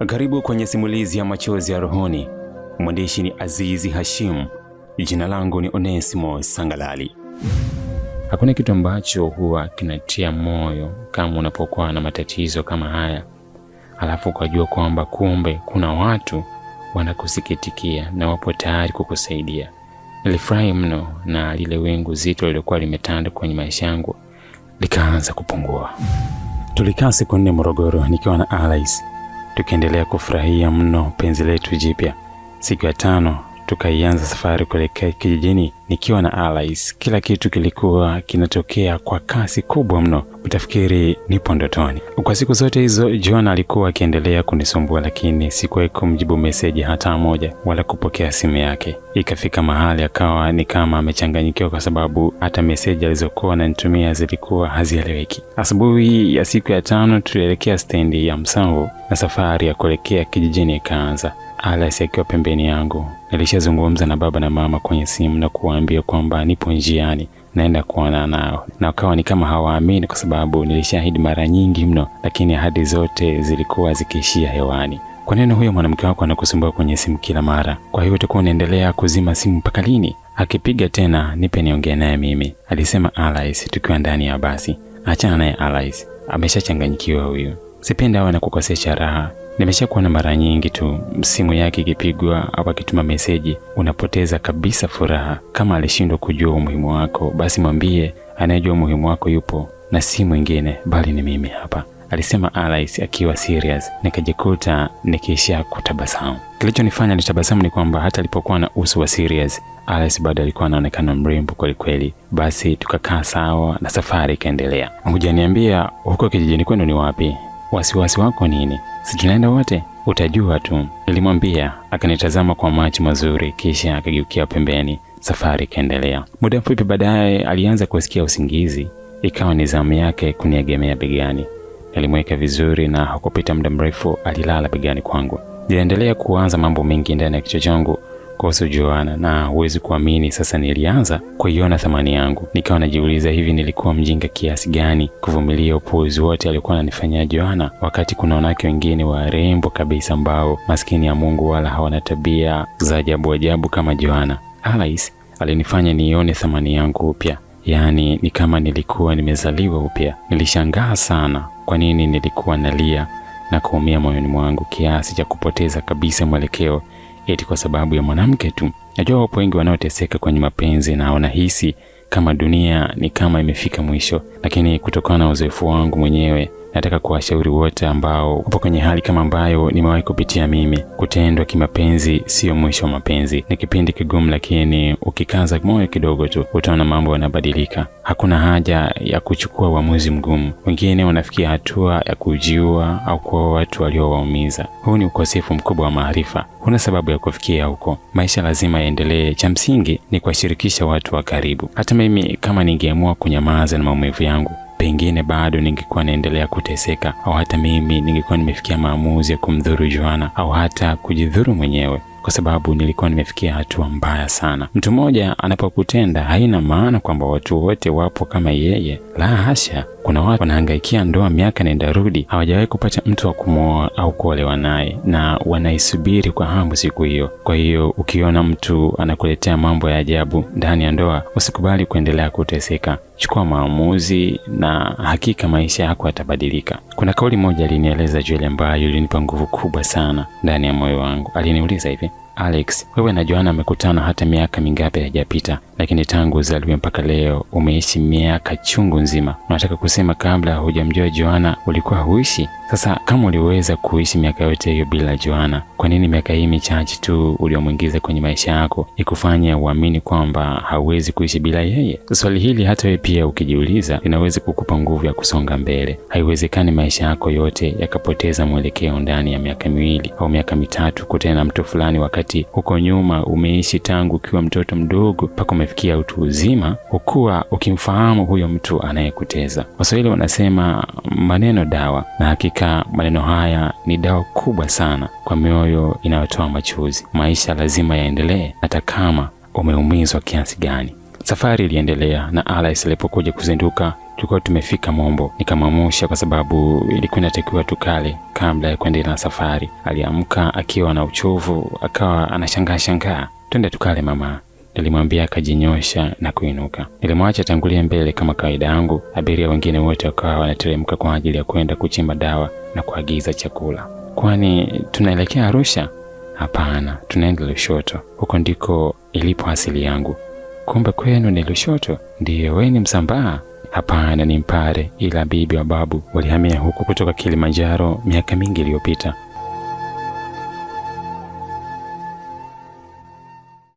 Karibu kwenye simulizi ya Machozi ya Rohoni. Mwandishi ni Azizi Hashim. Jina langu ni Onesimo Sangalali. Hakuna kitu ambacho huwa kinatia moyo kama unapokuwa na matatizo kama haya, alafu ukajua kwamba kumbe kuna watu wanakusikitikia na wapo tayari kukusaidia. Nilifurahi mno na lile wingu zito lilikuwa limetanda kwenye maisha yangu likaanza kupungua. Tulikaa siku 4 Morogoro nikiwa na Alice, tukiendelea kufurahia mno penzi letu jipya. Siku ya 5 tukaianza safari kuelekea kijijini nikiwa na Alice. Kila kitu kilikuwa kinatokea kwa kasi kubwa mno, utafikiri nipo ndotoni. Kwa siku zote hizo Joana alikuwa akiendelea kunisumbua, lakini sikuwahi kumjibu meseji hata moja wala kupokea simu yake. Ikafika mahali akawa ni kama amechanganyikiwa, kwa sababu hata meseji alizokuwa ananitumia zilikuwa hazieleweki. Asubuhi ya siku ya 5 tulielekea stendi ya Msamvu na safari ya kuelekea kijijini ikaanza. Alice akiwa pembeni yangu. Nilishazungumza na baba na mama kwenye simu na kuwaambia kwamba nipo njiani naenda kuona nao, na wakawa ni kama hawaamini kwa sababu nilishaahidi mara nyingi mno, lakini ahadi zote zilikuwa zikiishia hewani. Kwa nini huyo mwanamke wako anakusumbua kwenye simu kila mara? Kwa hiyo utakuwa unaendelea kuzima simu mpaka lini? Akipiga tena nipe niongee naye mimi, alisema Alice tukiwa ndani ya basi. Achana naye Alice, ameshachanganyikiwa huyu. Sipendi awe anakukosesha raha. Nimeshakuona mara nyingi tu simu yake ikipigwa au akituma meseji unapoteza kabisa furaha. Kama alishindwa kujua umuhimu wako, basi mwambie anayejua umuhimu wako yupo na si mwingine bali ni mimi hapa, alisema Alice akiwa serious. Nikajikuta nikiishia kutabasamu. Kilichonifanya nitabasamu ni kwamba hata alipokuwa na uso wa serious, Alice bado alikuwa anaonekana mrembo kweli kweli. Basi tukakaa sawa na safari ikaendelea. Hujaniambia huko kijijini kwenu ni wapi? Wasiwasi wako nini? Si tunaenda wote? Utajua tu, nilimwambia. Akanitazama kwa macho mazuri kisha akageukia pembeni. Safari ikaendelea. Muda mfupi baadaye alianza kusikia usingizi, ikawa ni zamu yake kuniegemea begani. Nilimweka vizuri na hakupita muda mrefu alilala begani kwangu. Niliendelea kuanza mambo mengi ndani ya kichwa changu kuhusu Joana, na huwezi kuamini sasa nilianza kuiona thamani yangu. Nikawa najiuliza, hivi nilikuwa mjinga kiasi gani kuvumilia upuuzi wote alikuwa ananifanyia Joana, wakati kuna wanawake wengine warembo kabisa ambao maskini ya Mungu wala hawana tabia za ajabu ajabu kama Joana. Alice alinifanya nione thamani yangu upya. Yaani ni kama nilikuwa nimezaliwa upya. Nilishangaa sana kwa nini nilikuwa nalia na kuumia moyoni mwangu kiasi cha kupoteza kabisa mwelekeo eti kwa sababu ya mwanamke tu. Najua wapo wengi wanaoteseka kwenye mapenzi na wanahisi kama dunia ni kama imefika mwisho, lakini kutokana na uzoefu wangu mwenyewe nataka kuwashauri wote ambao upo kwenye hali kama ambayo nimewahi kupitia mimi. Kutendwa kimapenzi sio mwisho wa mapenzi. Ni kipindi kigumu, lakini ukikaza moyo kidogo tu utaona mambo yanabadilika. Hakuna haja ya kuchukua uamuzi mgumu. Wengine wanafikia hatua ya kujiua au kuua watu waliowaumiza. Huu ni ukosefu mkubwa wa maarifa. Huna sababu ya kufikia huko. Maisha lazima yaendelee. Cha msingi ni kuwashirikisha watu wa karibu. Hata mimi kama ningeamua kunyamaza na maumivu yangu, pengine bado ningekuwa naendelea kuteseka, au hata mimi ningekuwa nimefikia maamuzi ya kumdhuru Joana au hata kujidhuru mwenyewe, kwa sababu nilikuwa nimefikia hatua mbaya sana. Mtu mmoja anapokutenda haina maana kwamba watu wote wapo kama yeye. La hasha. Kuna watu wanahangaikia ndoa miaka nenda rudi, hawajawahi kupata mtu wa kumwoa au kuolewa naye, na wanaisubiri kwa hamu siku hiyo. Kwa hiyo ukiona mtu anakuletea mambo ya ajabu ndani ya ndoa, usikubali kuendelea kuteseka. Chukua maamuzi na hakika maisha yako yatabadilika. Kuna kauli moja alinieleza Julie ambayo ilinipa nguvu kubwa sana ndani ya moyo wangu. Aliniuliza hivi: Alex, wewe na Joana mmekutana hata miaka mingapi haijapita, lakini tangu uzaliwe mpaka leo umeishi miaka chungu nzima. Unataka kusema kabla hujamjua Joana ulikuwa huishi? Sasa kama uliweza kuishi miaka yote hiyo bila Joana, kwa nini miaka hii michache tu uliomuingiza kwenye maisha yako ikufanya uamini kwamba hauwezi kuishi bila yeye? Swali hili hata wewe pia ukijiuliza linaweza kukupa nguvu ya kusonga mbele. Haiwezekani maisha yako yote yakapoteza mwelekeo ndani ya miaka 2 au miaka 3 kutana na mtu fulani, wakati huko nyuma umeishi tangu ukiwa mtoto mdogo mpaka umefikia utu uzima, hukuwa ukimfahamu huyo mtu anayekuteza. Waswahili wanasema maneno dawa, na hakika maneno haya ni dawa kubwa sana kwa mioyo inayotoa machozi. Maisha lazima yaendelee hata kama umeumizwa kiasi gani. Safari iliendelea na Alice alipokuja kuzinduka Tulikuwa tumefika Mombo. Nikamwamusha kwa sababu ilikuwa inatakiwa tukale kabla ya kuendelea na safari. Aliamka akiwa na uchovu, akawa anashangaa shangaa. Twende tukale mama, nilimwambia, akajinyosha na kuinuka. Nilimwacha tangulie mbele kama kawaida yangu. Abiria wengine wote wakawa wanateremka kwa ajili ya kwenda kuchimba dawa na kuagiza chakula. Kwani tunaelekea Arusha? Hapana, tunaenda Lushoto, huko ndiko ilipo asili yangu. Kumbe kwenu ni Lushoto? Ndiyo. Wewe ni Msambaa? Hapana, ni Mpare, ila bibi wa babu walihamia huku kutoka Kilimanjaro miaka mingi iliyopita.